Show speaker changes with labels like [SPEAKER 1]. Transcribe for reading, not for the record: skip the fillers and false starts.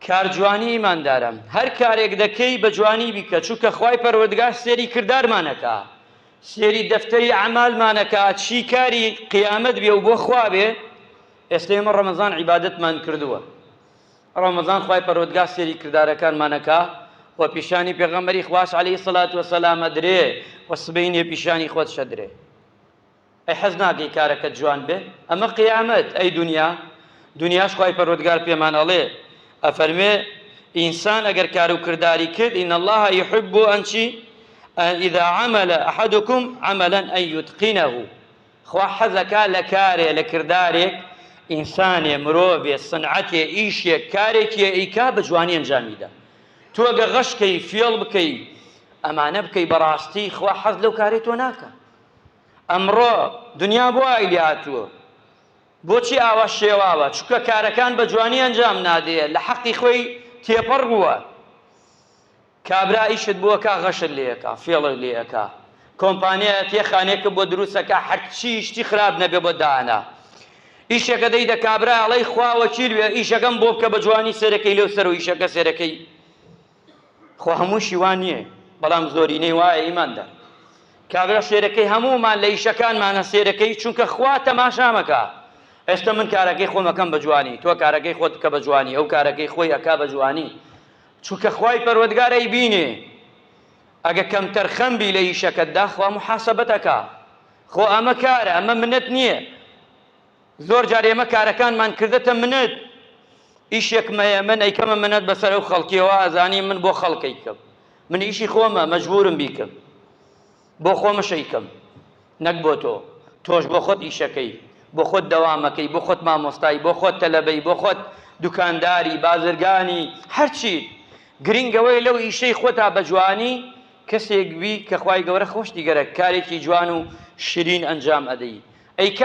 [SPEAKER 1] کار جوانی ئیماندارە هەر کارێک دەکەی بە جوانی بیکە چونکە خوای پەروەردگار سێری کردارمان ئەکا سێری دەفتەری ئەعمالمان ئەکا چی کاری قیامەت بێ و بۆ خوا بێ ئێستا ئێمە ڕەمەزان عیبادەتمان کردووە ڕەمەزان خوای پەروەردگار سێری کردارەکانمان ئەکا و پیشانی پێغەمبەری خواش عەلەیهی سەلات وەسەلام ئەدرێ و سبەینێ پیشانی خۆت شەدرێ ئەی حەز ناکەی کارەکەت جوان بێ؟ ئەمە قیامەت، ئەی دونیا؟ دونیاش خوای پەروەردگار پێمان ئەڵێ، ئەفەرموێ، ئینسان ئەگەر کار و کرداری کرد، ان اللە یحب ان چی؟ اذا عمل احدکم عملا ان یتقنه، خوا حەزەکا لە کارێ، لە کردارێک، ئینسانێ، مرۆڤێ، سنعەتێ، ئیشێک، کارێکێ ئەیکا بە جوانی ئەنجامی دا. تۆ گە غەش کەی، فێڵ بکەی، ئەمانە بکەی بەڕاستی خوا حەز لەو کارەی تۆ ناکا. ئەمڕۆ دنیا بۆ وای لێهاتووە؟ بۆچی ئاوا شێواوە؟ چونکە کارەکان بە جوانی ئەنجام نادەیە، لە حەقی خۆی تێپەڕ بووە. کابرا ئیشت بۆ ئەکا غەشت لێ ئەکا، فێڵت لێ ئەکا. کۆمپانیایە تێ خانێکت بۆ دروست ئەکا هەرچی شتی خراپ نەبێ بۆت دائەنا. ئیشێکە دەیدە کابرا ئەڵێی خوا وەکیل بێ ئیشەکەم بۆ بکە بە جوانی سەرەکەی لەو سەر و ئیشەکە سەرەکەی خۆ هەمووشی وا نییە بەڵام زۆرینەی وایە ئیماندار کابرا سێرەکەی هەموومان لە ئیشەکانمانە سێرەکەی چونکە خوا تەماشامەکە ئێستا من کارەکەی خۆمەکەم بە جوانی تۆ کارەکەی خۆت بکە بە جوانی ئەو کارەکەی خۆی ئەکا بە جوانی چونکە خوای پەروەردگار ئەیبینێ ئەگە کەمتەرخەم بی لە ئیشەکەتدا خوا محاسبەت ئەکا خۆ ئەمە کارە ئەمە منەت نییە زۆر جار ئێمە کارەکانمان کردەتە منەت، ئیشێکم هەیە من ئەیکەمە منەت بەسەر ئەو خەڵکیەوە ئەزانی من بۆ خەڵک ئەیکەم، من ئیشی خۆمە مەجبورم بیکەم، بۆ خۆمش ئەیکەم نەک بۆ تۆ، تۆش بۆ خۆت ئیشەکەی، بۆ خۆت دەوامەکەی، بۆ خۆت مامۆستای، بۆ خۆت تەلەبەی، بۆ خۆت دوکانداری، بازرگانی، هەرچیت، گرینگ ئەوەیە لەو ئیشەی خۆتا بە جوانی کەسێک بی کە خوای گەورە خۆشتی گەرەک کارێکی جوان و شیرین ئەنجام ئەدەی. ئەی.